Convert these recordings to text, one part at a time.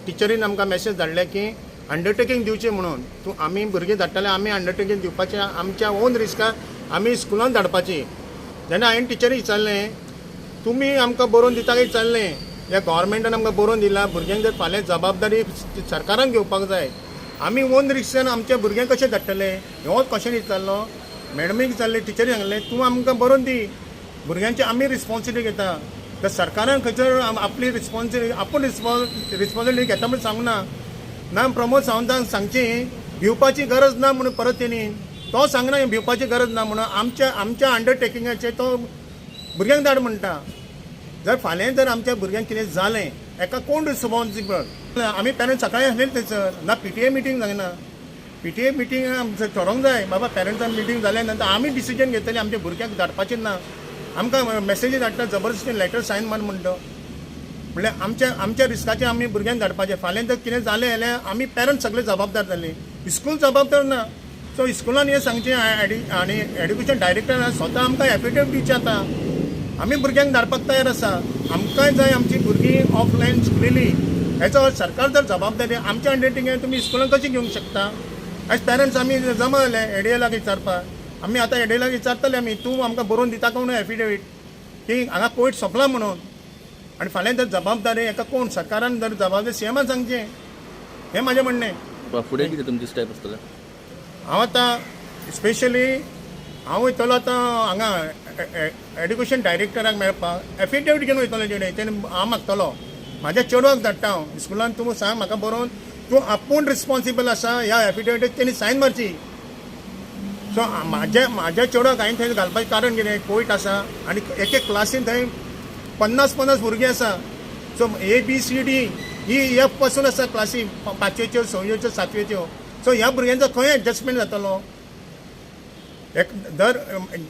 टिचरीन आमकां मॅसेज धाडले की अंडरटेकींग दिवचें म्हणून. तूं आमी भुरगीं धाडटले, आमी अंडरटेकींग दिवपाचें आमच्या ओन रिस्कार आमी स्कुलान धाडपाची. जेन्ना हांवें टिचरी विचारलें तुमी आमकां बरोवन दिता काय विचारलें, ह्या गव्हर्मेंटान आमकां बरोवन दिलां भुरग्यांक जर फाल्यां जबाबदारी सरकारान घेवपाक जाय, आमी ओन रिस्कान आमच्या भुरग्यांक कशें धाडटले हो क्वेश्चन विचारलो. मॅडमीक विचारलें, टिचरी सांगलें तूं आमकां बरोवन दी, भुरग्यांची आमी रिस्पॉन्सिबिलिटी घेता. तर सरकारान खंयसर आपली रिस्पॉन्सिबिलिटी आपूण रिस्पॉन्सिबिलिटी घेता म्हणून सांगना ना. प्रमोद सावंतान सांगची भिवपाची गरज ना म्हणून, परत तेणी तो सांगना भिवपाची गरज ना म्हणून आमच्या आमच्या अंडरटेकिंगाचेर तो भुरग्यांक धाड म्हणटा. जर फाल्यां जर आमच्या भुरग्यांक कितें जालें एका कोण रिस्पॉन्सिबल? आमी पेरंट्स सकाळी आसलेले थंयसर ना पीटीए मिटींग जायना. पीटीए मिटींग आमचें ठरोवंक जाय बाबा, पेरंट्सान मिटींग जाल्या नंतर आमी डिसिजन घेतले आमच्या भुरग्यांक धाडपाचें ना. आमकां मॅसेजी धाडटा जबरदस्ती लेटर सायन मार म्हणटा, म्हणल्यार आमच्या आमच्या रिस्काचेर आमी भुरग्यांक धाडपाचें. फाल्यां जर कितें जालें जाल्यार आमी पेरंट्स सगळे जबाबदार जाले, स्कूल जबाबदार ना. सो स्कुलान हें सांगचें आनी एड्युकेशन डायरेक्टरान स्वता आमकां एफिडेवीट दिवचें. आतां आमी भुरग्यांक धाडपाक तयार आसा, आमकांय जाय आमची भुरगीं ऑफलायन शिकलेली. हेचो सरकार जर जबाबदारी आमच्या अंडरटेकिंग तुमी स्कुलान कशी घेवंक शकता? एज पेरंट्स आमी जमा जाले एडीएलाक विचारपाक. आमी आतां एडीएलाक विचारतले आमी, तूं आमकां बरोवन दिता काय म्हणून एफिडेवीट की हांगा कोवीड सोंपला म्हणून. आनी फाल्यां जर जबाबदारी हेका कोण सरकारान जर जबाबदारी सीएमान सांगचें, हें म्हाजें म्हणणें. फुडें कितें तुमचे स्टेप आसतले? हांव आतां स्पेशली हांव वयतलो आतां हांगा एड्युकेशन डायरेक्टराक मेळपाक, एफिडेवीट घेवन वयतलो. जेणे तेणे हांव मागतलो म्हाज्या चेडवाक धाडटा हांव स्कुलान, तूं सांग म्हाका बरोवन तूं आपूण रिस्पॉन्सिबल आसा, ह्या एफिडेवीट तेणी सायन मारची. सो म्हाज्या म्हाज्या चेडवाक हांवें थंय घालपाचें कारण कितें, कोवीड आसा आनी एक एक क्लासीन थंय 50 50 भुरगीं आसा. So A B C D E F पासून आसा क्लासी, पांचवेच्यो, सव्वेच्यो, सातवेच्यो. सो ह्या भुरग्यांचो खंय एडजस्टमेंट जातलो? एक जर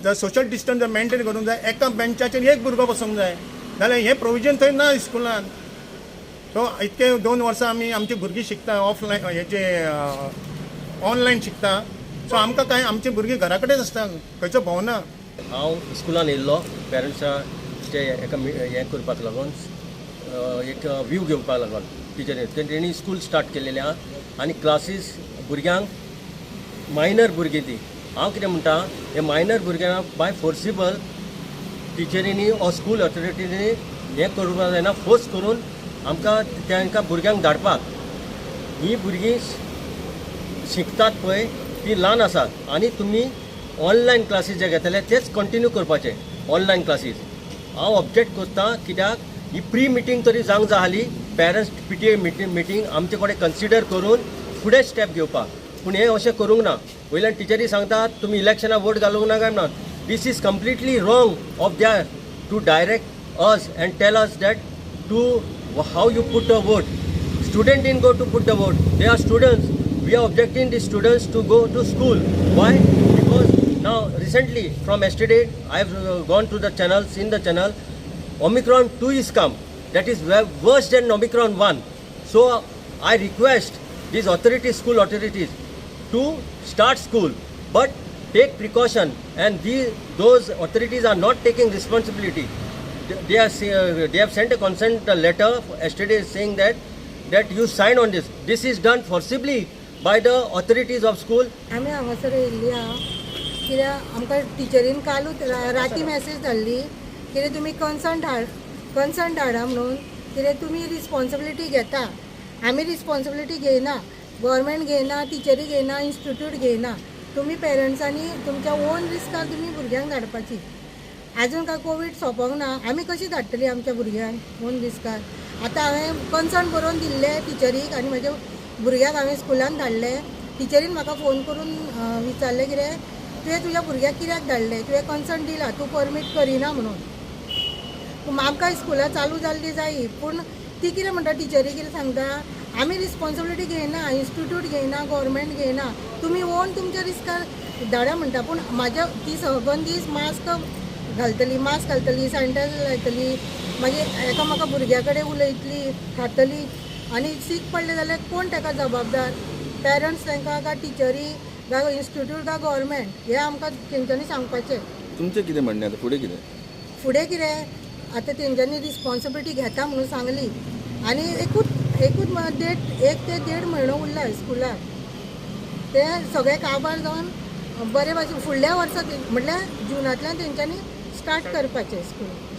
जर सोशल डिस्टन्स जर मेंटेन करूंक जाय, एका बेंचाचेर एक भुरगो बसूंक जाय, जाल्यार हें प्रोविजन थंय ना स्कुलान. सो इतके 2 वर्सां आमी आमची भुरगीं शिकता ऑफलायन, हेजे ऑनलायन शिकता. सो आमकां कांय आमची भुरगीं घरा कडेन आसता, खंयचो भोंवना. हांव स्कुलान येयल्लो पेरंट्साचे एका हें करपाक लागून, एक व्यू घेवपाक लागून टिचरी. तेणी स्कूल स्टार्ट केलेलें आहा आनी क्लासीस भुरग्यांक मायनर भुरगीं ती. हांव कितें म्हणटा, हे मायनर भुरग्यांक बाय फोर्सिबल टिचरींनी ऑर स्कूल ऑथॉरिटींनी हें करूंक जायना, फोर्स करून आमकां तांकां भुरग्यांक धाडपाक. ही भुरगीं शिकतात पळय ती ल्हान आसात आनी तुमी ऑनलायन क्लासीस जे घेतले तेच कंटिन्यू करपाचे ऑनलायन क्लासीस. हांव ऑब्जेक्ट करता कित्याक ही प्री मिटींग तरी जावंक जाय आसली, पेरंट्स पीटीए मिटींग आमचे कडेन कन्सिडर करून फुडें स्टेप घेवपाक. पूण हें अशें करूंक ना. वयल्यान टिचरी सांगतात तुमी इलेक्शनाक वोट घालूंक ना काय ना. This is completely wrong of their to direct us and tell us that to how you put a vote. Student didn't go to put the vote. They are students. We are objecting the students to go to school. Why? Because now recently, from yesterday, I have gone to the channel, seen the channel. Omicron 2 is come. That is worse than Omicron 1. So I request these authorities, school authorities, to start school, but take precaution. And those authorities are not taking responsibility. They have sent a consent letter yesterday saying that you sign on this. This is done forcibly by the authorities of school. आमी हांगासर येयल्ली आहा कित्याक आमकां टिचरीन कालूच राती message धाडली कितें तुमी कन्सर्न धाड, कन्सर्न धाडा म्हणून. कितें तुमी रिस्पॉन्सिबिलिटी घेता, आमी रिस्पॉन्सिबिलिटी घेयना, गव्हर्मेंट घेयना, टिचरी घेयना, इन्स्टिट्यूट घेयना. तुमी पेरंट्सांनी तुमच्या ओन रिस्कार तुमी भुरग्यांक धाडपाची. आजून काय कोवीड सोंपोंक ना, आमी कशी धाडटली आमच्या भुरग्यांक ओन रिस्कार? आतां हांवें कन्सर्न बरोवन दिल्लें टिचरीक आनी म्हज्या भुरग्याक हांवें स्कुलान धाडलें. टिचरीन म्हाका फोन करून विचारलें कितें तुवें तुज्या भुरग्याक कित्याक धाडलें, तुवें कन्सर्न दिला, तूं परमीट करिना म्हणून. पूण आमकां स्कुलां चालू जाल्ली जायी, पूण ती कितें म्हणटा, टिचरी कितें सांगता, आमी रिस्पॉन्सिबिलिटी घेयना, इन्स्टिट्यूट घेयना, गव्हर्मेंट घेयना, तुमी ओन तुमच्या रिस्कार धाडा म्हणटा. पूण म्हाज्या ती सगळो दीस मास्क घालतली, मास्क घालतली, सॅनिटायझर लायतली, मागीर एकामेका भुरग्या कडेन उलयतली, खातली आनी सीक पडलें जाल्यार कोण ताका जबाबदार? पेरंट्स तांकां काय टिचरी काय इन्स्टिट्यूट काय गव्हर्मेंट? हें आमकां तेंच्यांनी सांगपाचें. तुमचें कितें म्हणणें आतां फुडें कितें? फुडें कितें, आतां तेंच्यांनी रिस्पॉन्सिबिलिटी घेता म्हणून सांगली आनी एकूच एकूच देड एक ते देड म्हयनो उरला स्कुलाक. ते सगळे काबार जावन बरे भाशेन फुडल्या वर्सा म्हटल्यार जुनांतल्यान तेंच्यांनी स्टार्ट करपाचें स्कूल.